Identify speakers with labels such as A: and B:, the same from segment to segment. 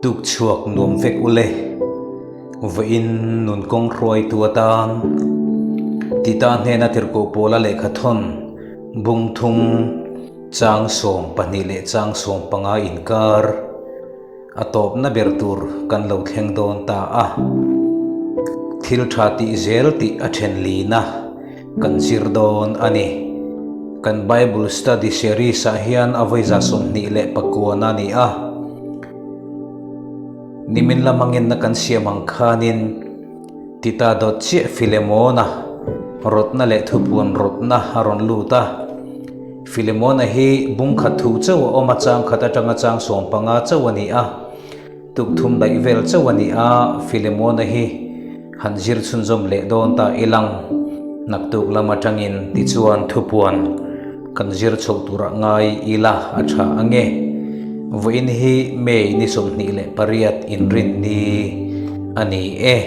A: Tuk chhuak nuam vek ule. Vawiin nun kawng hruaitu atan Tita hnena tirhkoh pawla lehkha thawn bung thum chang 12 leh chang 15 inkar a tawpna ber tur kan lo thleng dawn ta a. Thil tha tih zel tih a then lina kan zir dawn a ni. Kan Bible Study Series ah hian a vawiza 29 a ni a. Nimin lama ngenna kan siam ang khanin Tita dawt chiah Filemona rawtna leh thupuan rawtna a rawn lut a. Filemona hi bung khat thu chauh a awm a, chang khat atanga chang 15 chauh a ni a. Tukthum daih vel chauh a ni a, Filemona hi han zir chhunzawm leh dawn ta ilang naktuk lam atangin tichuan thupuan kan zir chhoh turah ngai ila a tha ange. Vawiin hi May ni 28 inrin ni a ni e.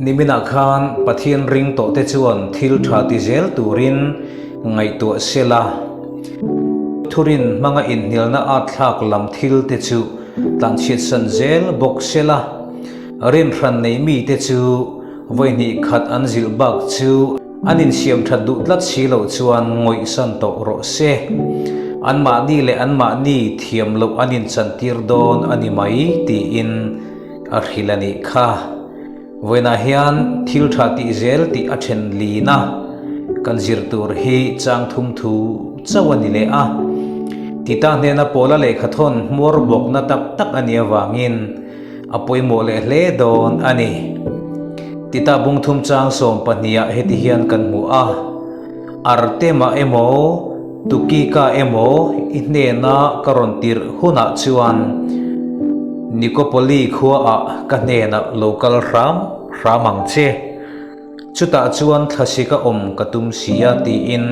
A: Niminah khan Pathian ring tawh te chuan thil tha ti zel turin ngaihtuah sela, thurin hmanga inhnialna at thlak lam thil te chu tlanchhiatsan zel bawk sela, rinhran nei mite chu vawihnih khat an zilh bak chu an insiam that duh tlat si loh chuan ngawihsan tawh rawh se. Anmahni leh anmahni thiam loh an inchantir dawn a ni mai tiin a hrilh a nih kha. Vawiinah hian thil tha tih zel tih a then lin a, kan zir tur hi chang thum thu chauh a ni leh a. Tita hnena Paula lehkha thawn hmuar bawkna tak tak a nih avangin a pawimawh leh hle dawn a ni. Tita bung thum chang 12 ah heti hian kan hmu a, Artema emaw, Tukika emaw i hnena ka rawn tirh hunah chuan Nikopoli khuaah ka hnenah lo kal hram hram ang che. Chutah chuan thlasik a awm ka tum si a tiin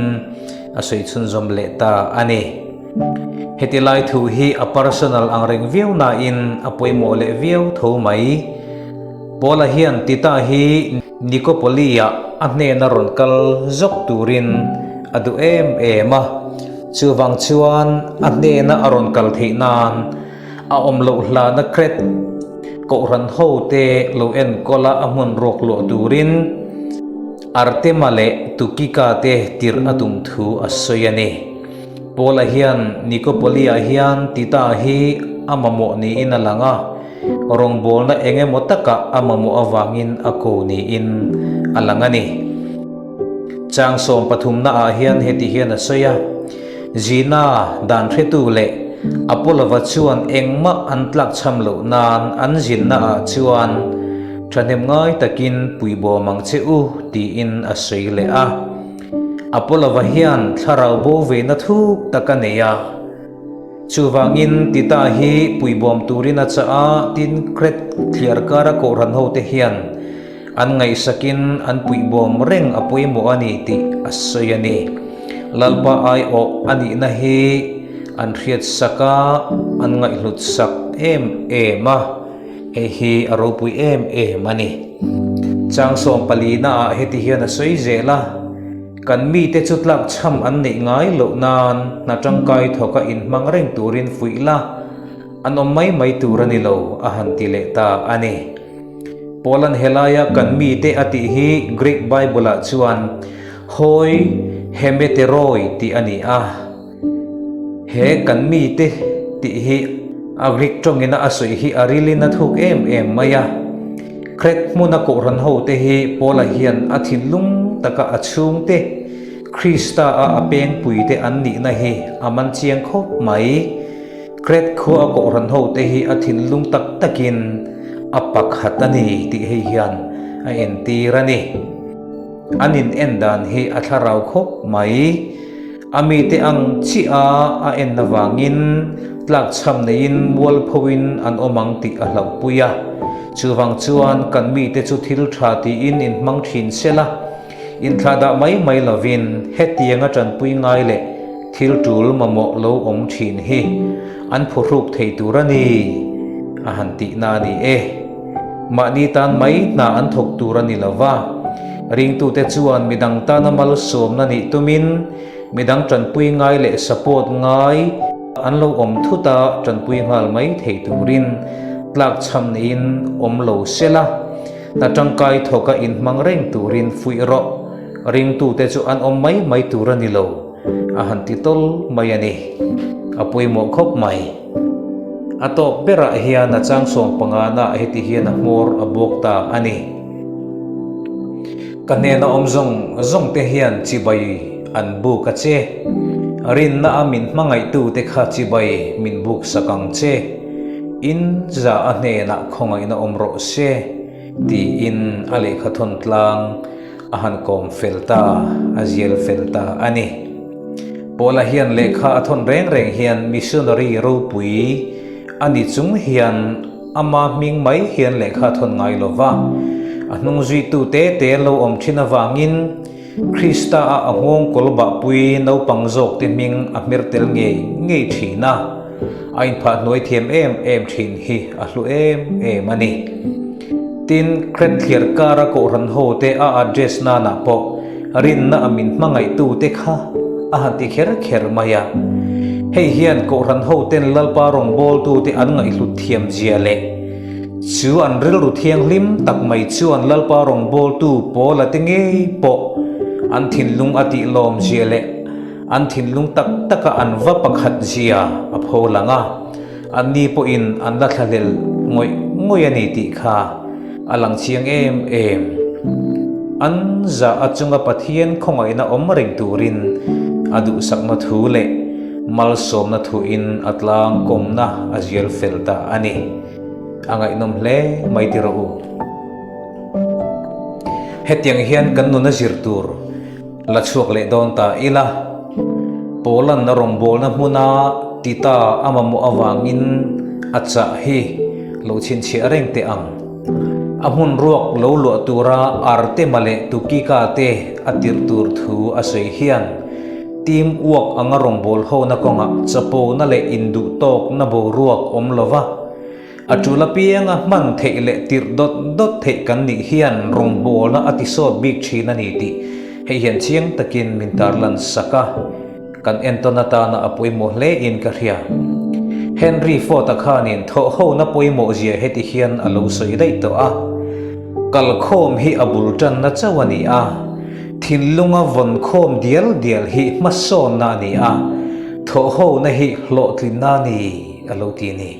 A: a sawi chhunzawm leh ta a ni. Heti lai thu hi a personal ang reng viau nain a pawimawh leh viau tho mai. Paula hian Tita hi Nikopoli-ah a hnena rawn kal zawk turin a duh em em a, chuvang chuan a hnena a rawn kal theih nan a awm loh hlana Kret kohhran hote lo enkawl a a hmun ruak luah turin Artema leh Tukika te tirh a tum thu a sawi a ni. Paula hian Nikopoli-ah hian Tita hi a mamawh niin a lang a. Rawngbawlna eng emaw takah a mamawh avangin a ko niin a lang a ni. Chang 13 ah hian heti hian a sawi a, Zina dan hretu leh Apolova chuan engmah an tlakchham loh nan an zinna ah chuan thahnem ngai takin puibawm ang che u tiin a sawi leh a. Apolova hian thlarau bo veina thuk tak a nei a. Chuvangin Tita hi puibawm turin a chah a, tin Kret thliar kara kohhran hote hian an ngaihsakin an puihbawm reng a pawimawh a ni tih a sawi a ni. Lalpa aiawh a nihna hi an hriatsak a, an ngaihhlutsak em em a, hei hi a ropui em em a ni. Chang 14 ah heti hian a sawi zel a. Kan mite chu tlakchham an neih ngai loh nan hna tangkai thawka inhmang reng turin fuih la, an awm mai mai tur a ni lo, a han ti leh ta a ni. Paula'n helaia kan mite a tih hi Greek Bible-ah chuan hoi hemeteroi tih a ni a. He kan mite tih hi a Greek tawngina a sawi hi a rilin a thuk em em mai a. Kret hmuna kohhran hote hi Paula hian a thinlung taka a chhungte, Krista a a pengpuite an nihna hi a man chiang khawp mai. Kret khua a kohhran hote hi a thinlung tak takin a pakhat a ni tih hei hian a entir a ni. An in en dan hi a thlarau khawp mai. A mite ang chiah a a en avangin tlakchham neiin mualphoin an awm ang tih a hlauhpui a. Chuvang chuan kan mite chu thil tha tiin inhmang thin sela, inthlahdah mai mai lovin hetianga tanpui ngai leh thil tul mamawh lo awm thin hi an phuhruk thei tur a ni, a han tihna a ni e. Mahni tan mai hna an thawk tur a ni lo va, ringtute chuan midang tana malsawmna nih tumin midang tanpui ngai leh support ngai. an lo awm thut a, tanpui nghal mai thei turin tlakchham neiin awm lo sela, hna tangkai thawka inhmang reng turin fuih rawh. Ringtute chu an awm mai mai tur a ni lo, a han ti tawl mai a ni. A pawimawh khawp mai. A tawp berah hian a chang sawmpangana heti hian a hmawr a buak ta a ni. Ka hnena awm zawng zawng te hian chibai an buk a che. Rinna a min hmangaihtu te kha chibai min buk sak ang che. In za a hnenah khawngaihna awm rawh se, tiin a lehkha thawn tlang a han kawm fel ta, a zial fel ta a ni. Paula hian lehkha a thawn reng reng hian missionary ropui a ni chung hian ama hming mai hian lehkha a thawn ngai lo va, a hnung zuitu te te an lo awm thin avangin Krista a a nghawng kawl bahpui naupang zawk te hming a hmer tel ngei ngei thin a, a inphah hnuai thiam em em thin hi a hlu em em a ni. Tin, Kret thliar kara kohhran ho te a address nanah pawh rinna a min hmangaihtu te kha a han ti kher kher mai a. Hei hian kohhran ho ten Lalpa rawngbawltu te an ngaihhlut thiam zia leh chu an rilru thianghlim tak mai chuan Lalpa rawngbawltu Paula te ngei pawh an thinlung a tih lawm zia leh an thinlung tak taka an va pakhat zia a pho lang a. Anni pawhin an la thlahlel ngawih ngawih a ni tih kha a lang chiang em em. An zah a chunga Pathian khawngaihna awm reng turin a duhsakna thu leh malsawmna thuin a tlang kawmna a zial fel ta a ni. A ngaihnawm hle mai ti rawh u. Hetiang hian kan nuna zir tur La chhuak leh dawn ta ila, Poland a rawngbawlna hmuna Tita a mamawh avangin a chah hi lo chhinchhiah reng teh ang. A hmun ruak lo luah tura Artema leh Tukika te a tirh tur thu a sawi hian team work anga rawngbawlhona kawngah chapona leh induhtawkna boruak awm lova, A tul apianga hman theih leh tirh dawt dawt theih kan nih hian rawngbawlna a tisawt bik thin a ni tih hei hian chiang takin min tarlan sak a, kan entawn atana a pawimawh hle in ka hria. Henry Ford-a khanin thawhhona pawimawh zia heti hian a lo sawi daih tawh a, Kalkhawm hi a bul tanna chauh a ni a, thinlunga vawnkhawm dial dial hi hmasawnna a ni a, thawhhona hi hlawhtlinna a ni a lo ti a ni.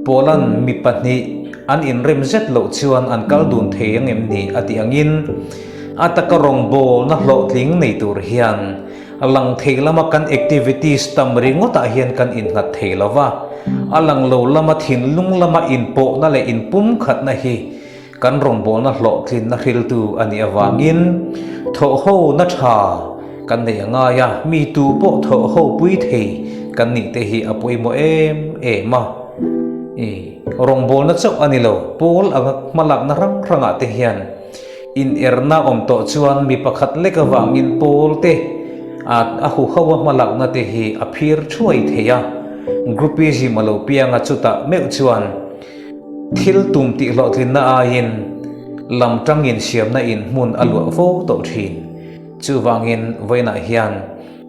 A: Poland mi pahnih an inrem zet loh chuan an kal dun thei ang em ni a tih angin a taka rawngbawlna hlawhtling nei tur hian lang thei lama kan activities tam ringawtah hian kan innghat thei lo va, a lang lo lama thinlung lama inpawhna leh inpumkhatna hi Kan rawngbawlna hlawhtlinna hriltu a nih avangin thawhhona tha kan neih a ngai a, mi tu pawh thawhho pui thei kan nih te hi a pawimawh em em a. I rawngbawlna chauh a ni lo, pawl anga hmalakna hrang hrangah te hian inerna awm tawh chuan mi pakhat lek avangin pawl te a huho a hmalakna te hi a phir thuai thei a, groupism a lo piang a chutah meuh chuan Thil tum tih hlawhtlinna aiin lam tangin siamna in hmun a luah fo tawh thin. Chuvangin vawiinah hian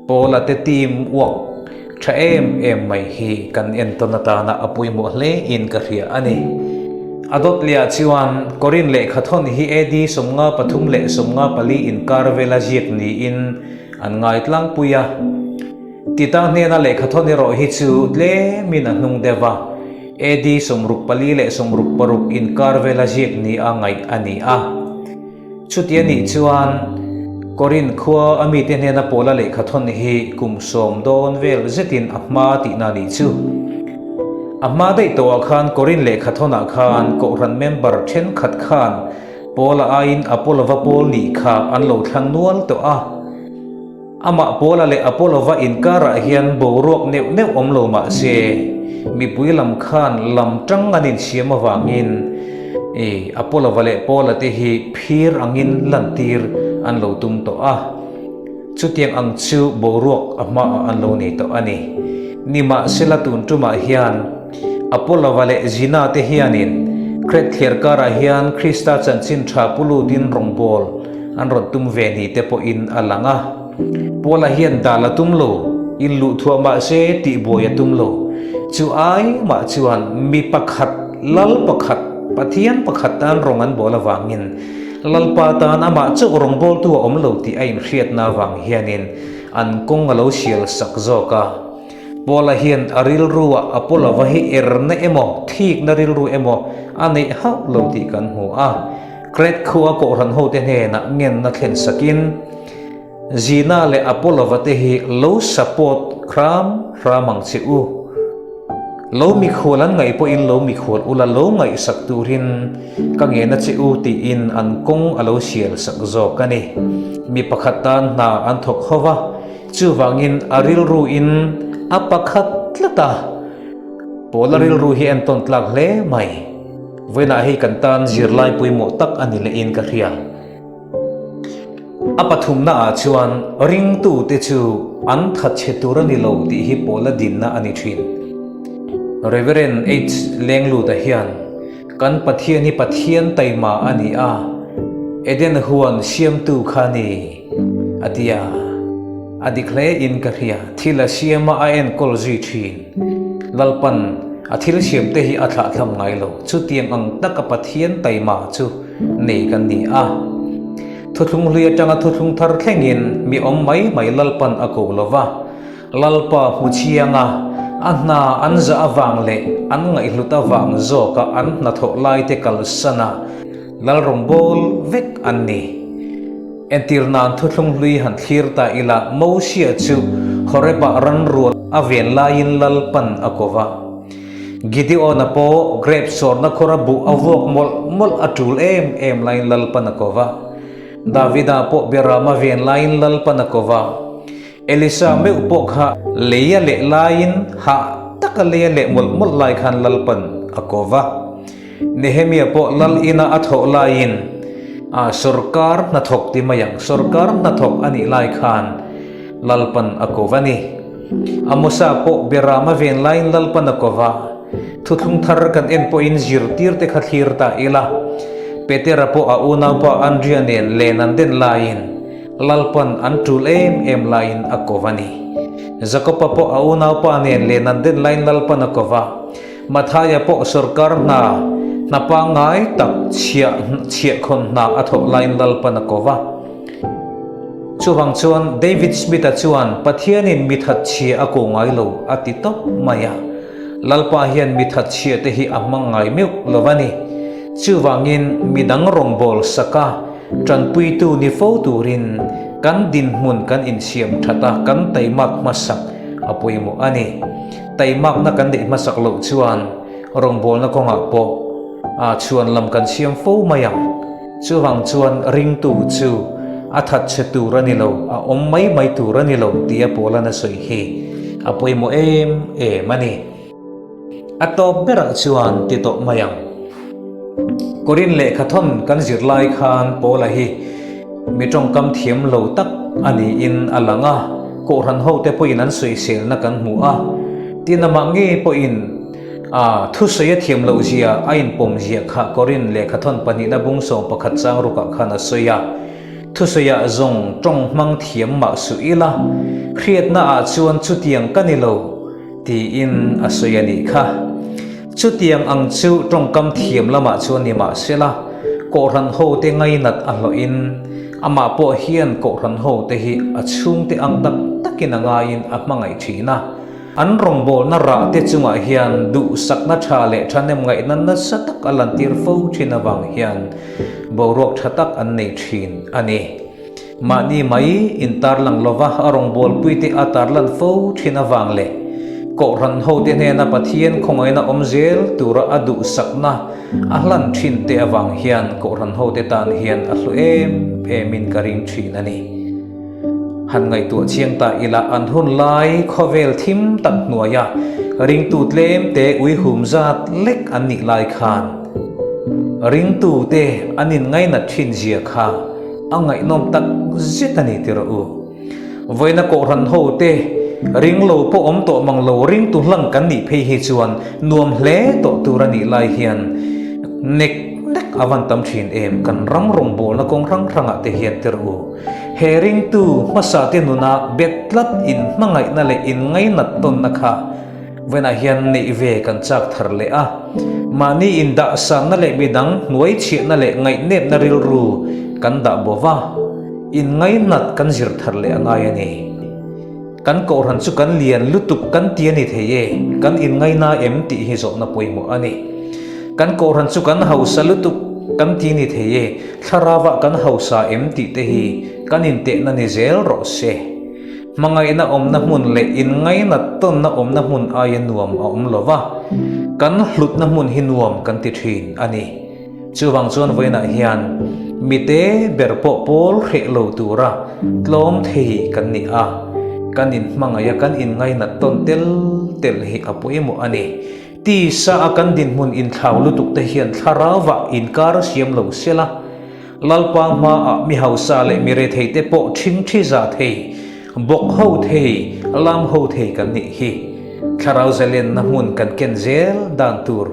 A: Paula te team work tha em em mai hi kan entawn atana a pawimawh hle in ka hria a ni. A dawt lehah chuan Korin lehkha thawn hi AD 53 leh 54 inkar vela ziak niin an ngai tlangpui a. Tita hnena lehkha thawn erawh hi chu tlemin a hnung deuh va. AD 64 leh 66 inkar vela ziak ni a ngaih a ni a. Chuti a nih chuan Korinth khua a mite hnena Paula lehkha thawn hi kum sawm dawn vel zetin a hma tihna a nih chu. A hma daih tawhah khan Korinth lehkha thawnah khan Kohhran member thenkhat khan Paula aiin Apolova pawl nih kha an lo thlang nual tawh a. Amah Paula leh Apolova inkarah hian boruak neuh neuh awm lo mah se, mipui lam khan lam tang an insiam avangin Apolova leh Paula te hi phir angin lantir an lo tum tawh a. Chutiang ang chu boruak a hmaah an lo nei tawh a ni. Nimahsela tun tumah hian Apolova leh Zina te hianin Kret thliar karah hian Krista chanchin tha pu lutin rawngbâwl an rawn tum ve ni te pawhin a lang a. Paula hian dal a tum lo. In luh thuah mah se tihbuai a tum lo. Chu ai mah chuan mi pakhat, Lal pakhat, Pathian pakhat tan rawng an bawl avangin Lalpa tan amah chauh rawngbawltu a awm lo tih a inhriatna avang hianin an kawng a lo sial sak zawk a. Paula hian a rilruah Apollo-va hi erna emaw, thikna rilru emaw a neih hauh lo tih kan hmu a. Kret khua kohhran hote hnenah ngenna thlen sakin, Zina leh Apollo-va te hi lo support hram hram ang che u. Lo mikhual an ngaih pawhin lo mikhual ula lo ngaihsak turin ka ngen a che u tiin an kawng a lo sial sak zawk a ni. Mi pakhat tan hna an thawk ho va, chuvangin a rilru in a pakhat tlat a. Paula rilru hi entawn tlak hle mai. Vawiinah hei kan tan zirlai pawimawh tak a ni lehin ka hria. A pathumna ah chuan ringtute chu an thatchhe tur a ni lo tih hi Paula dinna a ni thin. Reverend H. Lengluta hian kan Pathian hi Pathian taima a ni a, Eden huan siamtu kha a ni a ti a. A dik hle in ka hria, thil a siam a a enkawl zui thin. Lalpan a thil siamte hi a thlahthlam ngai lo, chutiang ang taka Pathian taima chu nei kan ni a. Thuthlung hlui atanga thuthlung thar thlengin mi awm mai mai Lalpan a ko lo va, Lalpa hmu chianga a hna an zah avang leh an ngaihhlut avang zawka an hnathawh laite kalsan a Lalrawngbâwl vek an ni. Entir nan thuthlung hlui han thlir ta ila Mosia chu Horeb-ah ranrual a ven laiin Lalpan a ko va. Gideon-a pawh grape sawrna khawra buh a vuak mawlh mawlh a tul em em laiin Lalpan a ko va. Davida pawh Beram a ven laiin Lalpan a ko va. Elisa meuh pawh kha lei a leh laiin hah taka lei a leh mawlh mawlh lai khan Lalpan a ko va. Nehemia pawh lal ina a thawh laiin a sawrkar hnathawk ti mai ang, sawrkar hnathawk a nih lai khan Lalpan a ko va ni. Amosa pawh Beram a ven laiin Lalpan a ko va, thuthlung thar kan en pawhin zirtir te kha thlir ta ila. Petera pawh a unaupa Andria nen len an den laiin Lalpan an tul em em laiin a ko va ni. Jakoba pawh a unaupa nen len an den laiin Lalpan a ko va, Mathaia pawh sawrkar hna hna pangngai tak chhiah chhiahkhawn hna a thawh laiin Lalpan a ko va. Chuvang chuan David Smith-a chuan Pathianin mi thatchhia a ko ngai lo a ti tawp mai a. Lalpa hian mi thatchhia te hi a hmang ngai meuh lo a ni. Chuvangin mi dang rawngbâwl saka ṭanpuitu ni fo turin kan dinhmun kan insiam ṭhat a, kan taimak hmasak a pawimawh a ni. Taimakna kan neih hmasak loh chuan rawngbawlna kawngah pawh a chhuan lam kan siam fo mai ang. Chuvang chuan ringtu chu a thatchhe tur a ni lo, a awm mai mai tur a ni lo tia Paula'n a sawi hi a pawimawh em em a ni. A tawp berah chuan ti tawh mai ang. Korin lehkhathawn kan zir lai khan Paula hi mi tawngkam thiam lo tak a niin a lang a, kohhran hote pawhin an sawiselna kan hmu a, tin amah ngei pawhin A thusawi a thiam loh zia a inpawm zia kha Korin lehkhathawn pahnihna bung 11 chang rukah khan a sawi a. Thusawiah zawng tawng hmang thiam mah suh ila, hriatna ah chuan chutiang ka ni lo tiin a sawi a nih kha. Chutiang ang chu tawngkam thiam lamah chuan ni mah sela, Kohhran hote ngainat a hlawhin amah pawh hian Kohhran hote hi a chhungte ang tak takin a ngaiin a hmangaih thin a. An rawngbawlna rah te chungah hian duhsakna tha leh thahnem ngaihna nasa tak a lantir fo thin avang hian boruak tha tak an nei thin a ni. Mahni mai intarlang lova a rawngbawlpuite a tarlan fo thin avang leh Kohhran hote hnena Pathian khawngaihna awm zel tura a duhsakna a hlan thin te avang hian Kohhran hote tan hian a hlu em emin ka ring thin a ni. Han ngaihtuah chiang ta ila an hun lai khawvel thim tak hnuaia ringtu tlem te uihum zat lek an nih lai khan ringtu te an in ngainat thin zia kha a ngaihnawm tak zet a ni ti rawh u. Vawiina Kohhran ho te ring lo pawh awm tawh mang lo ringtu hlang kan nih phei hi chuan nuam hle tawh tur a nih lai hian nek. nek a van tam thin em kan ram rawngbawlna kawng hrang hrangah te hian tirh u. He ringtu hmasa te nuna bet tlat in hmangaihna leh in ngainat tawnna kha vawiinah hian neih ve kan chak thar leh a. Mahni indahsanna leh midang hnuai chhiahna leh ngaihnepna rilru kan dah bo va, in ngainat kan zir thar leh a ngai a ni. Kan kohhran chu kan lian lutuk kan ti a ni thei e, kan inngaina em tih hi zawhna pawimawh a ni. Kan kohhran chu kan hausa lutuk kan ti ni thei e, thlarauah kan hausa em tih te hi kan intehna ni zel rawh se. Hmangaihna awmna hmun leh inngainat tawnna awmna hmun aia nuam a awm lo va, kan hlutna hmun hi nuam kan ti thin a ni. Chuvang chuan vawiinah hian mite ber pawh pawl hreh lo tura tlawm thei kan ni a, kan inhmangaih a, kan inngainat tawn tel tel hi a pawimawh a ni. Tisa a kan dinhmun inthlau lutuk te hian thlarauah inkar siam lo sela, Lalpa hmaah mi hausa leh mi rethei te pawh ṭhingṭhi za thei, bawk ho thei, lam ho thei kan nih hi. Thlarau zalenna hmun kan ken zel dan tur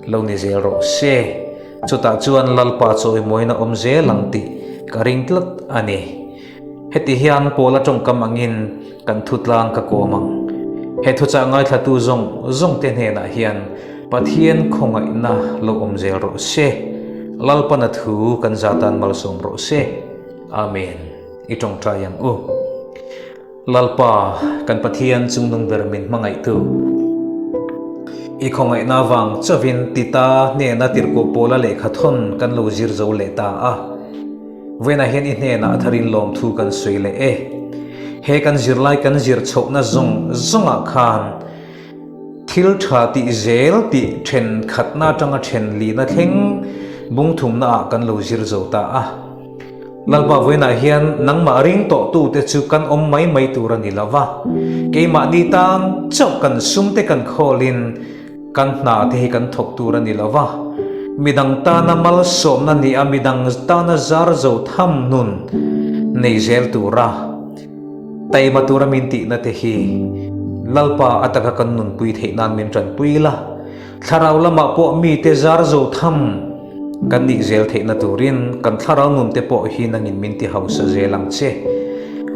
A: Lo ni zel rawh se. Chutah chuan Lalpa chawimawina awm zel ang tih ka ring tlat a ni. Heti hian Paula tawngkam angin kan thutlang ka kawm ang. He thuchah ngaithlatu zawng zawngte hnenah hian Pathian khawngaihna lo awm zel rawh se. Lalpana thu kan zatan malsawm rawh se. Amen. I tawngtai ang u. Lalpa, kan Pathian chungnung ber min hmangaihtu. I khawngaihna vang chauhin Tita hnena tirhkoh Paula lehkha thawn kan lo zir zo leh ta a. Vawiinah hian i hnenah a tharin lawmthu kan sawi leh e. He kan zirlai kan zir chhohna zawng zawngah khan thil tha tih zel tih thenkhatna atanga then lihna thleng bungthumnaah kan lo zir zo ta a. Lalpa vawiinah hian nangmah ring tawhtute chu kan awm mai mai tur a ni lo va, keimahni tan chauh kan sumte kan khawlin kan hna te hi kan thawk tur a ni lo va, midang tana malsawmna ni a midang tana zar zo tham nun nei zel tura taima tura min tihna te hi Lalpa a taka kan nunpui theih nan min tanpui la. Thlarau lamah pawh mite zar zo tham kan nih zel theihna turin kan thlarau nunte pawh hi nangin min ti hausa zel ang che.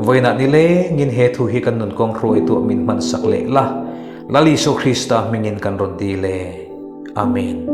A: Vawiinah nilengin he thu hi kan nun kawng hruaituah min hmansak leh la, Lal Isua Krista hmingin kan rawn dil e. Amen.